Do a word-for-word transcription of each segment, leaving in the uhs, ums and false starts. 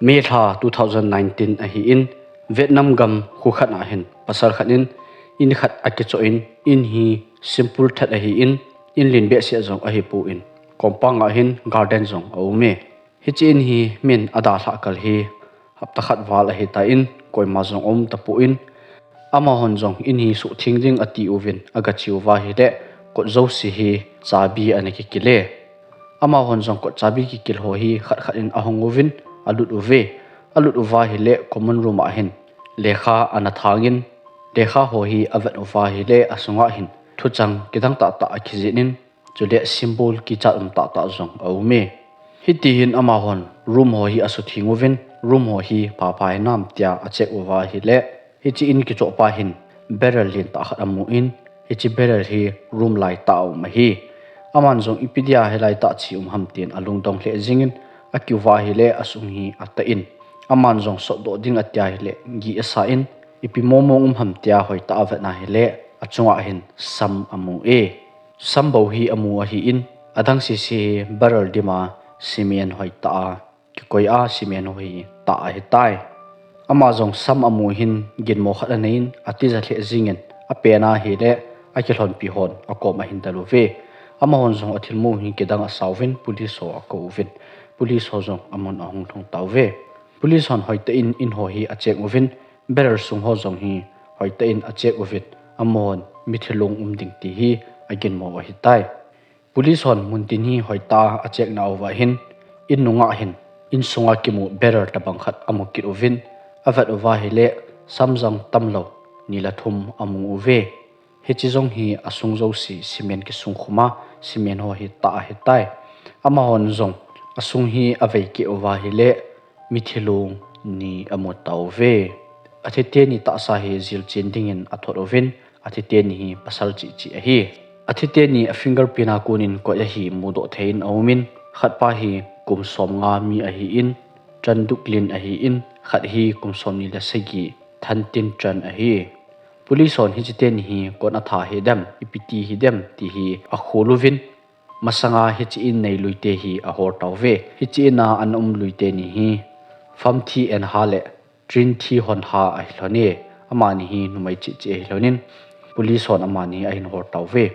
May lha two thousand nineteen ahin, Vietnam gam khu khat a hin pasal khat in in khat akichoh in, in hi simple that ahin, in len behseh jong ahipon, compound a hin garden jong aume. Hiche in hi min adalhah kal hi hapta khat val ahitan, koima jong aum tapon, amahon jong in hi suhtheng ding atiuvin, agache uva ahile kot jouse hi chabi ana kikile. Amahon jong kot chabi kikil ho hi khat khat in ahong uvin, alut uve. Alut uva ahile common room a hin lekha ana thangin, lekha ho hi avet uva ahile asunga hin thuchang kidang tahtah akijih in, chule symbol kichat um tahtah jong aume. Hitihin amahon room ho hi asutheng uvin, room ho hi phapha hinam tia acheck uva ahile, hiche in kichohpa hin barrel lentah khat amun, hiche barrel hi room laitah a um ahi. Aman jong ipi dia hilaitah che um ham tin alungdong lheh jengin, akiuva ahile asung hi atah in, aman jong sotdoh ding atia ahile gih asan, ipi mongmong um ham tia hoitah a avetna ahile achunga hin sam amu e. Sam bou hi amu ahin, adang sese hi barrel dima cement hoitah a kikoi a, cement ho hi tah ahitai. Ama jong sam amu hin ginmo khat aneiyin, atija lheh jengin, apen ahile akilhonpi hon akom ahin del uve. Amahon jong athilmu hi kidang asauvin, police ho akouvin, police ho jong amun ahung lhung tauve. Police hon hoitah in in ho hi acheck uvin, barrel sung ho jong hi hoitah in acheck uvin, amahon mithi long um ding ti hi aginmo ahitai. Police hon muntin hi hoitah a acheck nauva hin, in nunga hin insunga kimu barrel tobang khat amu kit uvin, avet uva ahile samjang tamlou ni le thum amu uve. Hiche jong hi asung jouse cement kisung khum a, cement ho hi tah ahitai. Amahon jong asung hi aveikeh uva ahile mithi long ni amu tauve. Athi teni tahsa hi jilchen dingin athot uvin, athi teni hi pasal cheh cheh ahi. Athi teni a fingerprint a konin koi ahi mudoh theiyin aumin, khatpa hi kum somnga mi ahin, Chan Duklin ahin, khat hi kum somni le sagi, Thantin Chan ahi. Police hon hiche teni hi koin atha hidem, ipi ti hidem ti hi akhol uvin, masanga hiche in nei luite hi ahol tauve. Hiche in a ana um luite ni hi Famthi Enha le Trinthi Honha ahilhon e. Amani hi numei cheh cheh ahilhonin, police hon amani ahin hol tauve.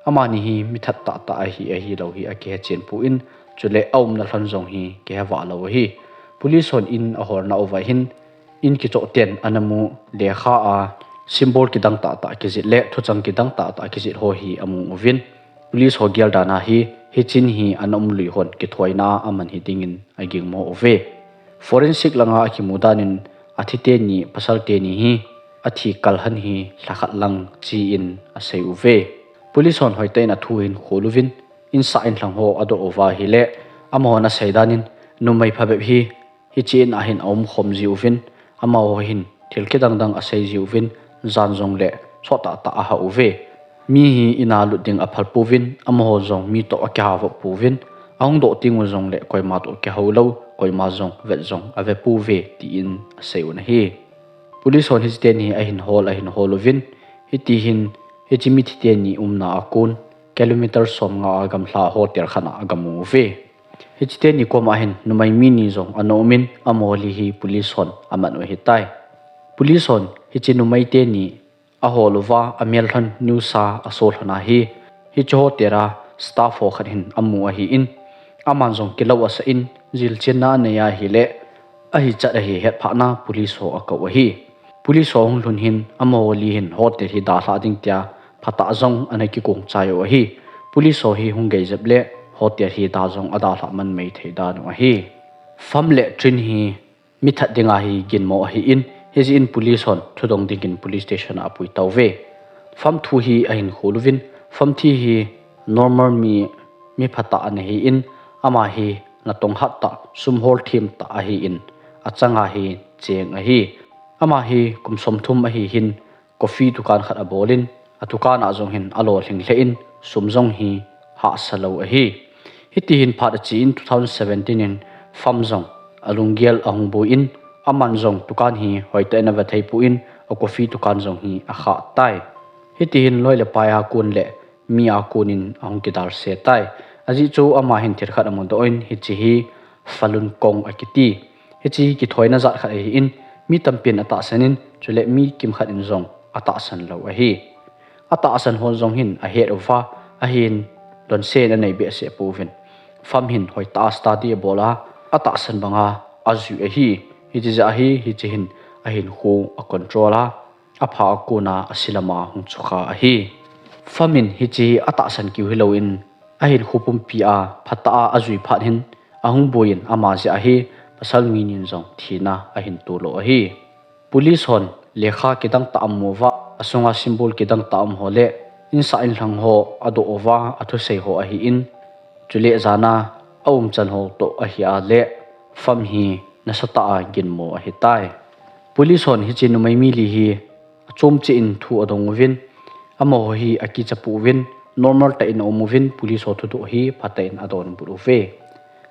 Amani hi mithat tahtah ahi ahilou hi akihechen pon, chule aumna lhon jong hi kihevah lou ahi. Police hon in aholnauva hin, in kichoh ten ana mu lekha a symbol kidang tahtah kijih le thuchang kidang tahtah kijih ho hi amu uvin, police ho geldan a hi, hiche in hi ana um lui hon kithoina a aman hidingin agingmo uve. Forensic langa akimu danin athi teni, pasal teni hi athi kalhan hi lhakhat lang chein asei uve. Police hon hoitah in athu ahin khol uvin, insah inlhang ho adoh uva ahile, amahon asei danin numei phabep hi hiche in a hin aumkhom jiuvin, amaho hin thil kidang dang asei jiuvin, jan jongle sot tahtah ahah uve. Mi hi in a lut ding aphal pouvin, amaho jong mi toh akihah vop pouvin, ahung doh teng u jongle koima toh kihou lou, koima jong vet jong ave pouve, tin asei u ahi. Police hon hiche teni ahin hol, ahin hol uvin, hitihin hiche mithi teni umna a kon kilometer somnga a gamla hotel khat a agamu uve. Hiche teni koma hin numei mi ni jong ana umin, amaho li hi police hon aman u ahitai. Police hon hiche numei teni ahol uva, amelhon news a aso lhon a hi, hiche hotel a staff ho khat hin amu ahin, aman jong kilou asah in, jilchenna anei ahile, ahichat ahi hetphahna police ho akou ahi. Police ho hung lhun hin, amaho li hin hotel hi dalhah ding tia phatah jong ana kigong chai u ahi. Police ho hi hung geijep le, hotel hi da jong adalhah man mei thei dan u ahi. Fam le Trin hi mithat dinga hi ginmo ahin, hijeh in police hon thudong dingin police station a apui tauve. Famthu hi ahin khol uvin, Famthi hi normal mi, mi phatah ana hin, ama hi natong hattah, sum hol themtah ahin, achanga hi cheng ahi. Ama hi kum somthum ahi hin, coffee dukan khat abolin, adukan a jong hin alolhing lheh in, sum jong hi hahsa lou ahi. Hitihin phat achen two thousand seventeen in Fam jong alunggel ahung boiyin, aman jong dukan hi hoitah in ave thei pon, a coffee dukan jong hi akhah tai. Hitihin loi le pai a kon le mi a konin ahung kidalse tai. Ajeh chu ama hin thil khat amudoh in, hiche hi Falun Gong akiti. Hiche kithoina jat khat ahin, mi tampin atahsan in, chule mi kimkhat in jong atahsan lou ahi. Atahsan hon jong hin ahet uva, ahin lungset anei behseh pouvin. Fam hin hoitah a study abol a, atahsan banga ajui ahi. Hiche jeh a hi, hiche hin ahinkho acontrol a, apha a kona ase lama hung chukha ahi. Fam in hiche atahsan keu hilou in, ahinkho pumpi a phatah a ajui phat hin, ahung boi in ama jeh a hi pasal mi ni in jong thina ahin tolou ahi. Police hon lekha kidang tah amu uva, asunga symbol kidang tah aum ho le, insah inlhang ho adoh uva, athusei ho ahin, chule jana aumchan ho toh ahi a le, Fam hi nasatah a ginmo ahitai. Police hon hiche numei mi li hi achom cheh in thu adong uvin, amaho hi akicha pouvin, normal tah in aum uvin, police ho thudoh hi phatah in adonbut uve.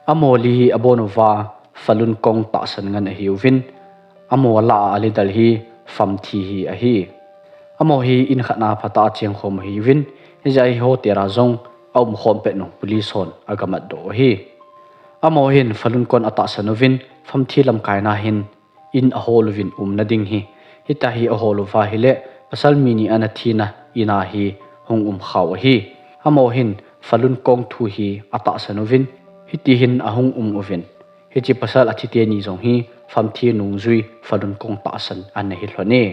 Amaho li hi abon uva, Falun Gong tahsan ngen ahiuvin, amaho lah a alidal hi Fam thi hi ahi. Amaho hi in khat na phatah a chengkhom ahiuvin, hijeh a hi hotel a jong aumkhom pet u police hon agamatdoh u ahi. Amaho hin Falun Gong atahsan uvin, Fam thi lamkaina hin in ahol uvin umna ding hi. Hitia hi ahol uva hile, pasal mi ni ana thina in a hi hung umkhau ahi. Amaho hin Falun Gong thu hi atahsan uvin, hiti hin ahung um uvin. Hiche pasal athi teni jong hi Fam thi nungjui Falun Gong tahsan ana hi lhon e.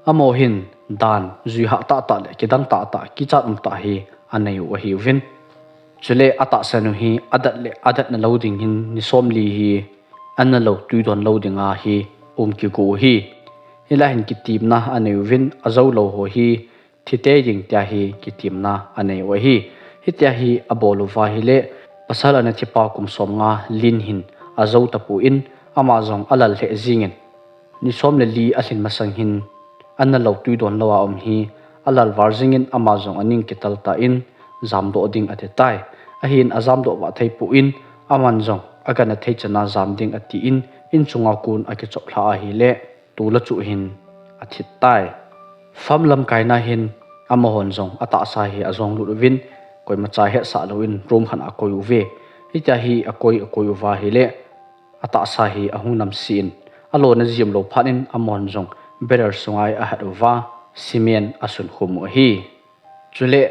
Amaho hin dan jui hah tahtah le kidang tahtah, kichat umtah hi anei u ahiuvin. Chule atahsan u hi adat le adatna lou ding hin ni somli hi ana lou tui don lou dinga hi um kigo u ahi. Hilai hin kitemna anei uvin, ajou lou ho hi thi tei ding tia hi kitemna anei u ahi. Hitia hi abol uva hile, pasal ana thipa kum somnga Lin hin ajou tapon, ama jong alal lheh jengin, ni som le li alhin masang hin ana lou tui don lou a um hi alal val jengin, ama jong aning kital tan jamdoh ding ati tai. Ahin ajamdoh vah thei pon, aman jong agana thei chana jam ding atin, in chunga kon akichop lha ahile, tol a chu hin athi tai. Fam lamkaina hin amahon jong atahsa hi ajong lut uvin, koimacha hetsah louvin room khat a akoi uve. Hitia hi akoi akoi uva hile, atahsa hi ahung namse in, alona jemlou phat in amahon jong barrel sunga ahat uva, cement asunkhum u ahi. Chule,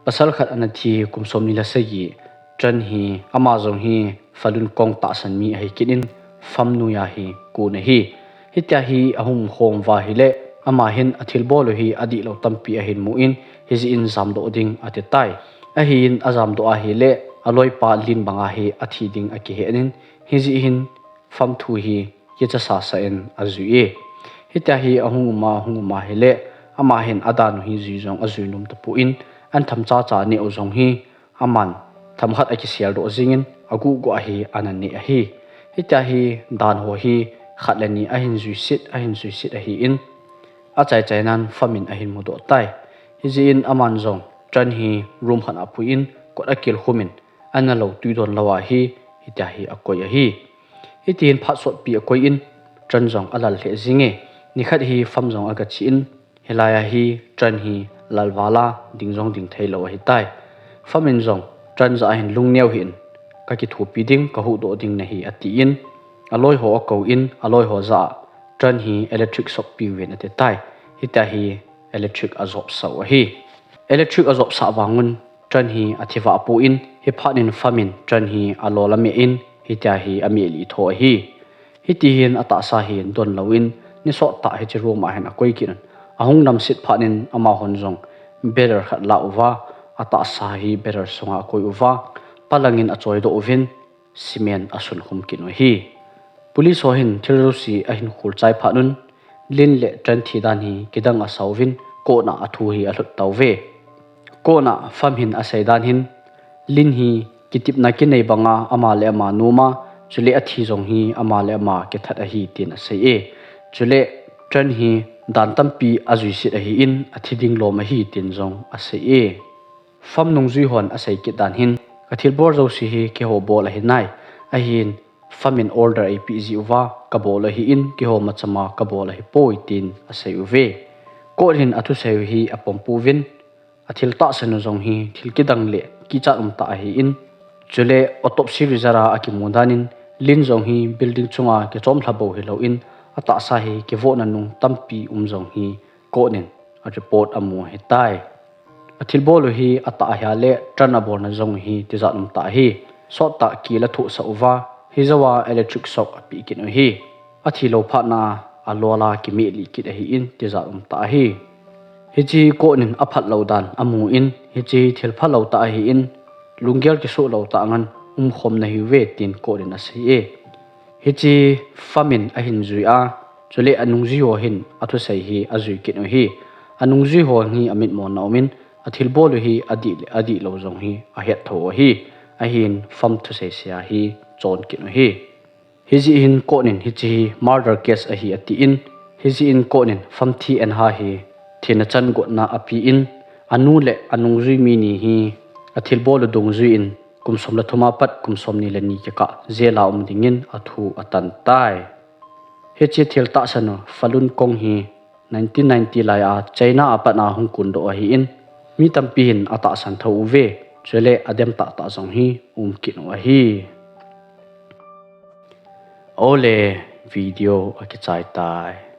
pasal khat ana thi kum somni le sagi, Tran hi, ama jong hi Falun Gong tahsan mi ahi kit in, Fam noiya hi kon ahi. Hitia hi ahung umkhom uva hile, ama hin athilbol u hi adihlou tampi ahin mun, hijeh in jamdoh ding ati tai. Ahin ajamdoh ahile, aloipa Lin banga hi athi ding akihen in, hijeh hin Fam thu hi kicha sasa in ajui e. Hitia hi ahung uma, ahung uma hile, ama hin adan u hi jui jong ajui nom tapon, an themcha cha neh u jong hi, aman themkhat akiseldoh jengin, aguhguh a hi ana neh ahi. Hitia hi dan ho hi khat le ni ahin juiset, ahin juiset ahin, achai chainan Fam in ahin mudoh tai. Hijeh in aman jong Tran hi room khat a apuiyin, kot akilkhumin, ana lou tui don lou a hi, hitia hi akoi ahi. Hitihin phat sotpi akoiyin, Tran jong alal lheh jenge. Nikhat hi Fam jong agachen, hilai a hi Tran hi lalval a ding jong ding theilou ahitai. Fam in jong Tran jah a hin lungneo hih in, kakithopi ding, kahuhdoh ding nahi atin, aloi ho akouvin, aloi ho jah a Tran hi electric shock peuvin ati tai. Hitia hi electric ajopsah u ahi. Electric ajopsah vangun Tran hi athivah pon, hiphat in Fam in Tran hi alol amehin, hitia hi amehlih tho ahi. Hitihin atahsa hi donlouvin, nisottah hiche room a hin akoi kit un. Ahung namset phat in amahon jong barrel khat alah uva, atahsa hi barrel sunga akoi uva, palangin achoidoh uvin, cement asunkhum kit u ahi. Police ho hin thil jouse ahin kholchai phat un, Lin le Tran thi dan hi kidang asauvin, court a athu hi alhut tauve. Court a Fam hin asei dan hin, Lin hi kitepna kinei banga ama le ama nom a, chule athi jong hi ama le ama kithat ahi tin asei e. Chule Tran hi dan tampi ajuiset ahin, athi ding lom ahi tin jong asei e. Fam nungjui hon asei kit dan hin, kathilbol jouse hi keiho bol ahi nai, ahin Fam in order eipeh jeh uva kabol ahin, keiho machama kabol ahipoi tin asei uve. Court hin athusei u hi apom pouvin, athil tahsan u jong hi thil kidang le kichat umtah ahin, chule autopsy result a akimu dan in Lin jong hi building chunga kichom lha bou hilou in, atahsa hi kivohna nung tampi um jong hi court in a report amu ahitai. Athilbol u hi atah ahia le tran abolna jong hi tijat um tah ahi. Sottah kila thuhsah uva, hijouva electric shock apeh kit u ahi. Athi lou phatna a lola kimeh lih kit ahin tijat um tah ahi. Hiche court in aphat lou dan amu in, hiche thil phalou tah ahin, lunggel kisuh lou tah ngan umkhom nahiuve tin court in asei e. Hiche farm in ahin jui a, chule anungjui ho hin athusei hi ajui kit u ahi. Anungjui ho hi amitmona um in, athilbol u hi adih le adih lou jong hi ahet thou u ahi. Ahin farm thusei sea hi chon kit u ahi. Hijeh hin court in hiche hi murder case ahi atin, hijeh in court in farm thi en ha hi thina chan gotna apen, anu le anungjui mi ni hi athilbol u dungjui in kum som le thum a pat kum somni le ni kikah jail a um dingin athu atan tai. Hiche thil tahsan u Falun Gong hi nineteen ninety lai a China a pat a hung kundoh ahin, mi tampi hin atahsan thou uve, chule adem tahtah jong hi um kit u ahi. Ole, video akichai tai.